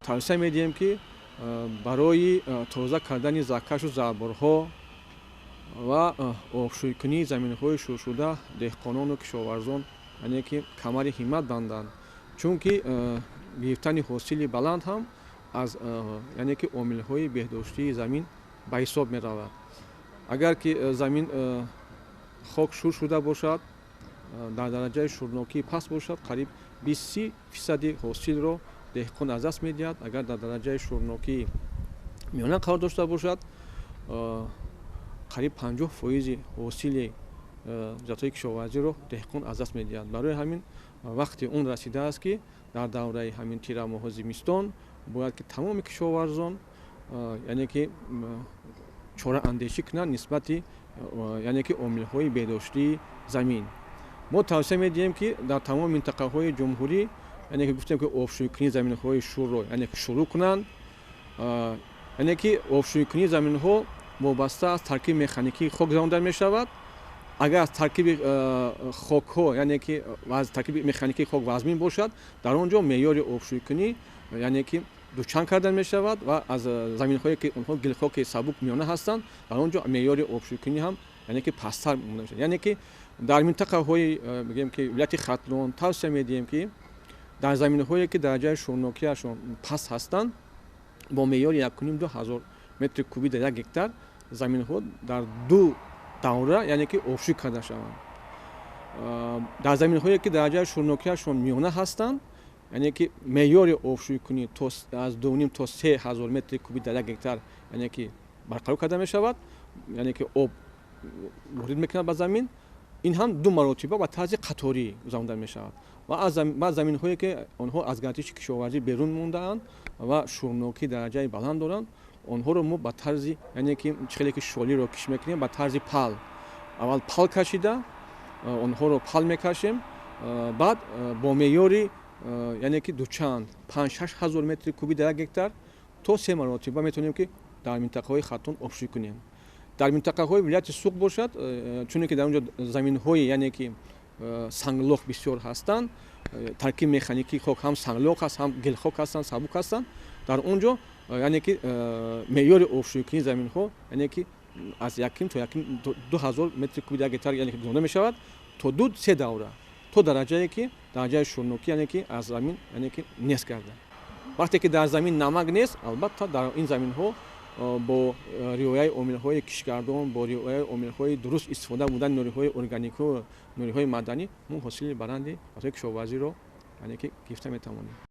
Тавсия медиҳем, ки барои тоза кардани закашу заборҳо ва обшӯйкунии заминҳои шуршуда деҳқонону кишоварзон, яъне ки камари ҳиммат банданд, чунки гирифтани ҳосили баланд ҳам аз, яъне ки, омилҳои беҳдоштии замин ба ҳисоб меравад. Агар ки замин, хок шур шуда бошад, дар дараҷаи шурнокии паст бошад, қариб 20-30 фисади ҳосилро деҳқон аз даст медиҳад. Агар дар дараҷаи шурнокии миёна қарор дошта бошад, қариб 50 фоизи ҳосили зироатҳои кишоварзиро деҳқон аз даст медиҳад. Барои ҳамин вақти он расидааст, ки дар давраи ҳамин тирамоҳу зимистон бояд ки тамоми кишоварзон, яъне ки, чораандешӣ кунанд нисбати, яъне ки, омилҳои беҳдоштии замин. Мо тавсия медиҳем, ки дар тамоми минтақаҳои ҷумҳурӣ, яъне ки гуфтем, ки обшӯйкунии заминҳои шурро, яъне ки, шурӯъ кунанд. Яъне ки обшӯйкунии заминҳо вобаста аз таркиби механикии хок гузаронда мешавад. Агар аз таркиби хокҳо, яъне ки аз таркиби механикии хок вазмин бошад, дар он ҷо меъёри обшӯйкунӣ, яъне ки, дучанд карда мешавад ва аз заминҳое ки онҳо гилхоки сабук, миёна ҳастанд, дар он ҷо меъёри обшӯйкунӣ ҳам, яъне ки, пасттар монда мешавад. Яъне ки дар минтақаҳои, мегӯем ки, вилояти Хатлон тавсия медиҳем, ки дар заминҳое ки дараҷаи шурнокиашон паст ҳастанд, бо меъёри 1,5-2 ҳазор метри кубӣ дар 1 гектар заминҳо дар ду давра, яъне ки, обшӯй карда шаванд. Дар заминҳое ки дараҷаи шурнокиашон миёна ҳастанд, яъне ки меъёри обшӯйкунӣ то аз 2,5 то 3 ҳазор метри кубӣ дар 1 гектар, яъне ки, барқарор карда мешавад, яъне ки об ворид мекунад ба замин. Ин ҳам ду маротиба ба тарзи қаторӣ гузаронда мешавад. Ва аз баъд заминҳое ки онҳо аз гардиши кишоварзӣ берун мондаанд ва шурнокӣ дараҷаи баланд доранд, онҳоро мо ба тарзи, яъне ки, чӣ хеле ки шолиро кишт мекунем, ба тарзи пал, аввал пал кашида, онҳоро пал мекашем, баъд бо меъёри, яъне ки, дучанд, 5-6 ҳазор метри кубӣ дар 1 гектар то се маротиба метавонем, ки дар минтақаҳои Хатлон обшӯй кунем. Дар минтақаҳои вилояти Суғд бошад, чуне ки дар он ҷо заминҳои, яъне ки, санглох бисёр ҳастанд, таркиби механикии хок ҳам санглох аст, ҳам гилхок ҳастанд, сабук ҳастанд, дар он ҷо, яъне ки, меъёри обшӯйкунии заминҳо, яъне ки, аз якним то 1,5-2 ҳазор метри куби дар 1 гектар, яъне ки, гузаронда мешавад то ду се давра, то дараҷае ки дараҷаи шурнокӣ, яъне ки, аз замин, яъне ки, нест гардад. Вақте ки дар замин намак нест, албатта, дар ин заминҳо бо риояи омилҳои кишгардон, бо риояи омилҳои дуруст истифода будани нуриҳои органикӣ, нуриҳои маъданӣ мо ҳосили баланди зироатҳои кишоварзиро, яъне ки, гирифта метавонем.